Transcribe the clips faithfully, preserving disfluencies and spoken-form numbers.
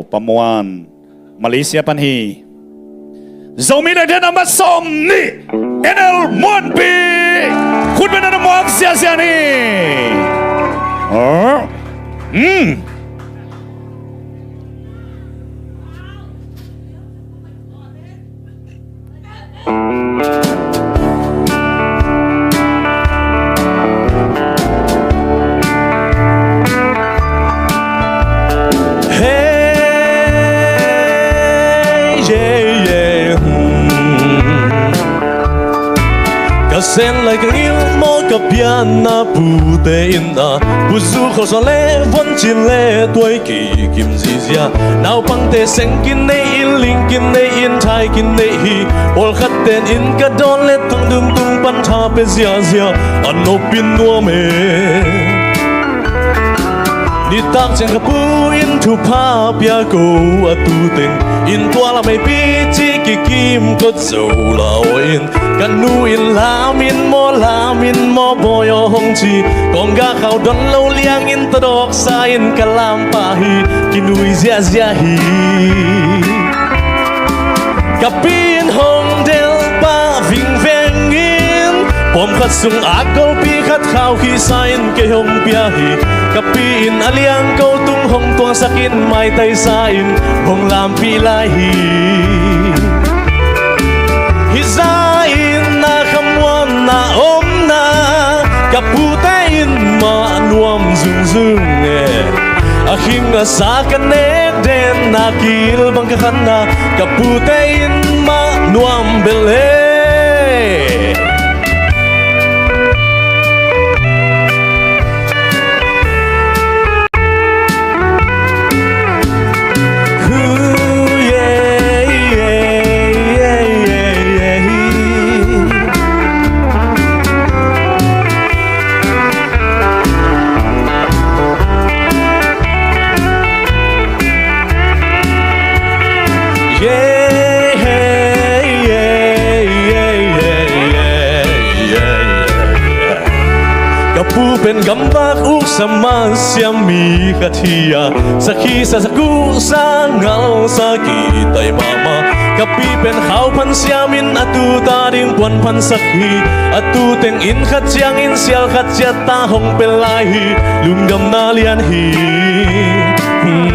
Pamuan, Malaysia pan hi. Zomi Lengthe nambat sawm nih, N L Muanpi. Khut beng na muak ziahziah ni. Oh. Hmm. Hey, yeah, yeah, hmm. Ka sen lai ka ngil maw ka pianna pute in a, puzu khawlsa le von cin le tuai kikim zizia. Naupangte seng kin nei in, ling kin nei in, thai kin nei hi. Pawlkhat ten in ka dawn le tang dum tung pan tha pe ziazia. A nopin nuam e. Nitak ciang ka pu in thupha pia ko a tu teng. In tua lam ei pi ci kikim kot zo la aw in. Ka nu in lam in maw, lam in maw bawi aw hong ci. Kong ga khau don lo liang in tadawk sa in ka lam pah hi. Kinui ziahziah hi. Ka pi in hong del pah vingveng in. Pawm khat sung a golpi khat khau khi sa in kei hong pia hi. Ka pi in a liang ko tung hong tuangsak in maitai sa in hong lampih lai hi. Hi za in na khamuanna omna ka pute in mah nuam zungzung e. A khing a sa ka nek den na kil bang ka khanna ka pute in mah nuam bel e. Ka pu pen gamvak uksa man siam mi khat hi a, sakhi sa sakuh sa ngal sa kitai mahmah. Ka pi pen khau phan siam in a tu ta ding puan phan sak hi. A tu teng in khat ciang in sial khat ciat ta hong pel lai hi. Lungdamna lian hi. Hmm.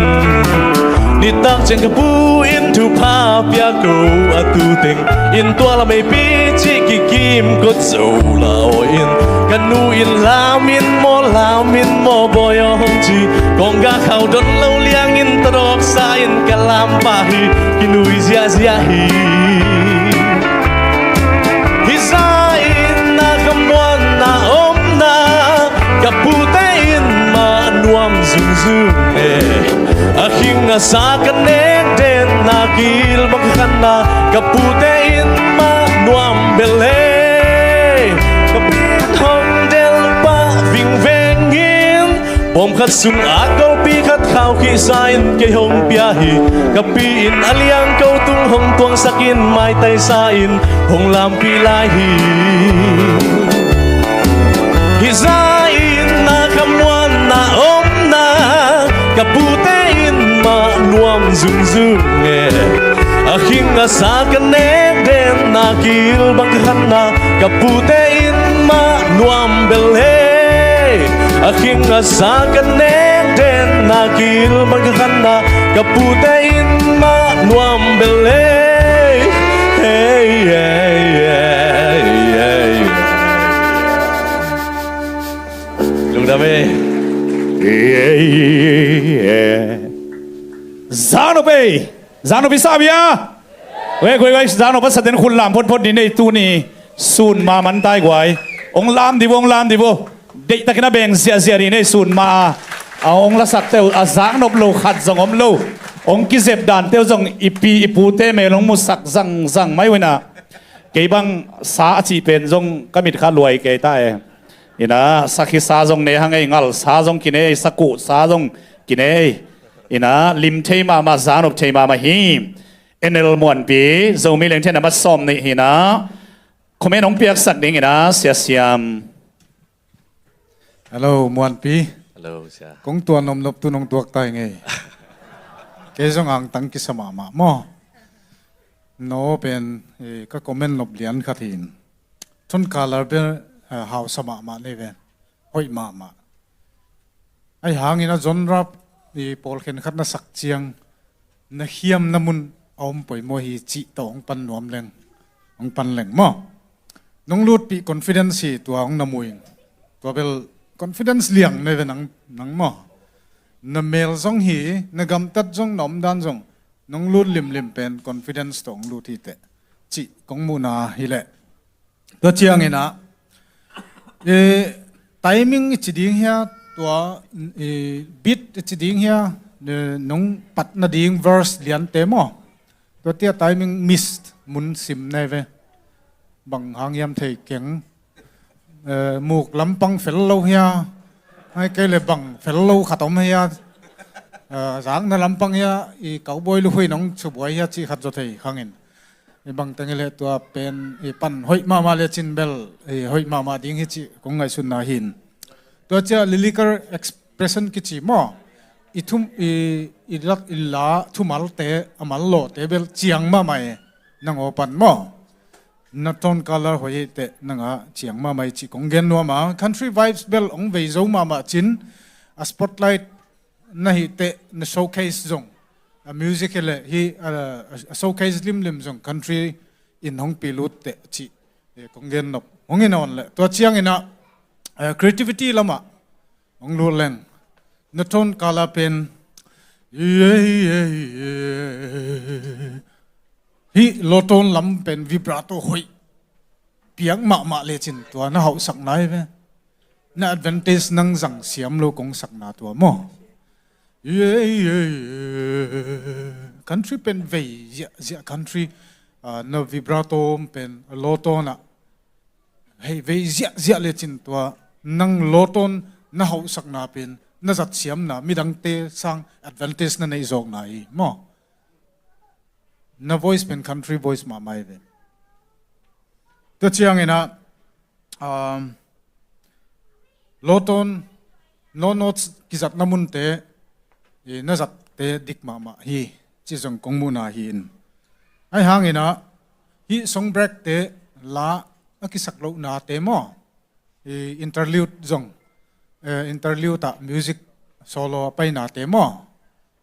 Nitak ciang ka pu in thupha pia ko a tu teng in tua lam ei pi ci kikim kot zo la aw in. Ka nu in lam in maw, lam in maw bawi aw hong ci. Kong ga khau don lo liang in tadawk sa in ka lam pah hi. Kinui ziahziah hi. Hi za in na khamuanna omna ka pute in mah nuam zungzung e. A khing a sa ka nek den na kil bang ka khanna ka pute in mah nuam bel e. Ka pi in hong del pah vingveng in pawm khat sung a golpi khat khau khi sa in kei hong pia hi. Ka pi in a liang ko tung hong tuangsak in maitai sa in hong lampih lai hi. Hi za in na khamuanna omna ka pute in mah nuam zungzung e. A khing a sa ka nek den na kil bang ka khanna ka pute in mah nuam bel e. A khing a sa ka nek den na kil bang ka khanna ka pute in mah nuam bel e. Hey, hey, hey, hey. Lungdam e. Hey, hey, hey. Zanu pei. Zanu pei sa bia. Wei, wei, wei, zanu pa sa den khun lam phot phot ni nei tu ni. Sun ma man tai guai. Ong lam di bo, ong lam di bo. Deihtakin a beng ziahziah ni nei sun ma a. A ong lasak teu a zak nop lo khat zong om lo. Ong kizep dan teu zong i pi i pute mel ong musak zangzang mai wina. Kei bang sa a cih pen zong ka mit kha luai kei ta e. Ina sakhi sa zong ne hang ei, ngal sa zong kine ei, sakuh sa zong kine ei. Ina lim thei mahmah, zanop thei mahmah hi. N L Muanpi, Zomi Lengthe nambat sawm nih hi ina. Comment hong piaksak ding ina, Sia Siam. Hello, Muanpi. Hello, Sia. Kong tuan om nop tu nong tuak tai ngei. Kei zong angtang kisa mahmah maw. No pen, eh, ka comment nop lian khat hi in. Ton Color bel, eh, hausa mahmah nei ve. Hoih mahmah. Ahi hangin a genre i pawl khenkhat na sak ciang na khiamna mun a om poimaw hi cih tawh hong pan nuam leng, hong pan leng maw. Nong lutpih confidence hi tua hong na mu ing. Tua bel confidence liang nei ve nang, nang maw. Na mel zong hi, na gamtat zong, na omdan zong, nong lut limlim pen confidence tawh hong lut hi teh cih kong muhna hi leh. Tua ciangin ah, eh, timing i ci ding hia, tua, eh, beat i ci ding hia, eh, nong patna ding verse liante maw. Tua tia timing missed mun sim nei ve. Bang hang hiam thei keng. Eh, muk lampang fel lo hia. Hai kei le bang fel lo khat om hia. Eh, zakna lampang hia, i cowboy luhui nong subuai hia cih khat zaw thei khangin. I bang teng i le tua pen i pan hoih mahmah le cin bel, i hoih mahmah ding hi cih kong ngaihsutna hi in. Tua cia lyrical expression kici maw. I thum, i, i lat, i la thumalte, a mallawte bel ciang mahmah e, nang aw pan maw. Na Ton Color hoih hi teh nang a ciang mahmah hi cih kong gen nuam a. Country vibes bel hong vei zo mahmah cin, a spotlight na hi teh na showcase zong, a music hi le hi, a, a showcase limlim zong country in hong pilut teh cih, eh, kong gen nop. Hong hi nawn le. Tua ciangin ah, eh, creativity lamah hong lut leng. Na Ton Color pen, hih low tone lam pen vibrato hoih piak mahmah le cin tua na hauhsak nai ve. Na advantage nang zang siam lo kong sakna tua maw. Country pen vei ziahziah country, ah, na vibrato pen low tone ah hei vei ziahziah le cin tua nang low tone na hauhsakna pen na zat siamna midangte sang advantage na neih zawkna hi maw. Na voice pen country voice mahmah hi ve. Tua ciangin ah, um, low tone, low notes kizatna munte, eh, na zatte dik mahmah hi, ci zong kong muhna hi in. Ahi hangin ah, hih song break te la a kisak lohnate maw. I interlude zong, eh, interlude ah music solo a painate maw.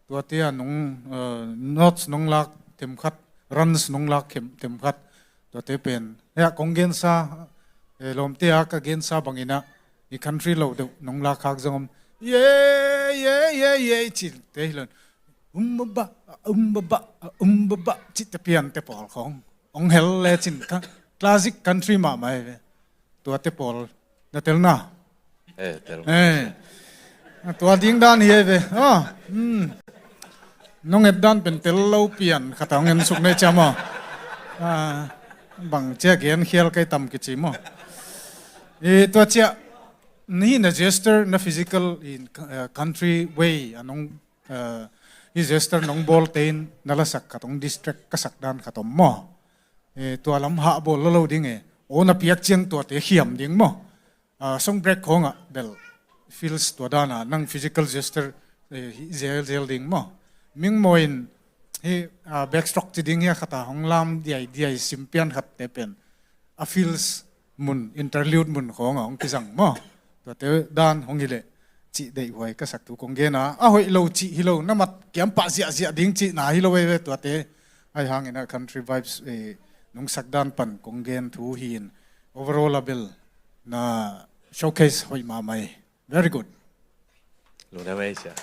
Tuate a nong, eh, notes nong lak themkhat, runs nong lak them, themkhat. Tuate pen. Hei ah kong gensa, eh, lawmte a ka gensa bangin ah, i country lo deuh nong lak khak zong om. Ye, ye, ye, ye, cih te hi lo. Um ba ba, um ba ba, um ba ba, cih te pian te pawl khong. Hong hel le cin ka, classic country mahmah hi ve. Tuate pawl na telna. Eh, tel. Eh. Tua ding dan hi ve. Ah, hmm. Nong et dan pen tel lo pian khat hong en suk nei ciam aw. Ah, bang cia gen khial kei tam kici maw. Eh, tua cia ni na gesture na physical in, eh, country way a nong, eh, i gesture nong bawl tein na lasak khat hong distract ka sak dan khat om maw. Eh, tua lam hah bawl lo lo ding e. Aw na piak ciang tuate khiam ding maw. Ah, song break khawngah bel feels tua dana nang physical gesture, eh, hi zel zel ding maw. Ming maw in hi, ah, backstroke ci ding hi a khat a hong lam diai diai sim pian khat te pen a feels mun, interlude mun khawngah hong kizang maw. Tuate dan hong hi leh cih deihhuai ka sak thu kong gen a, a hoih lo cih hi lo, na mat kiam pah ziahziah ding cihna hi lo ei ve tuate. Ahi hangin a country vibes, eh, nong sak dan pan kong gen thu hi in, overall a bel na showcase hoih mahmah hi. Very good. Lungdam ei sia.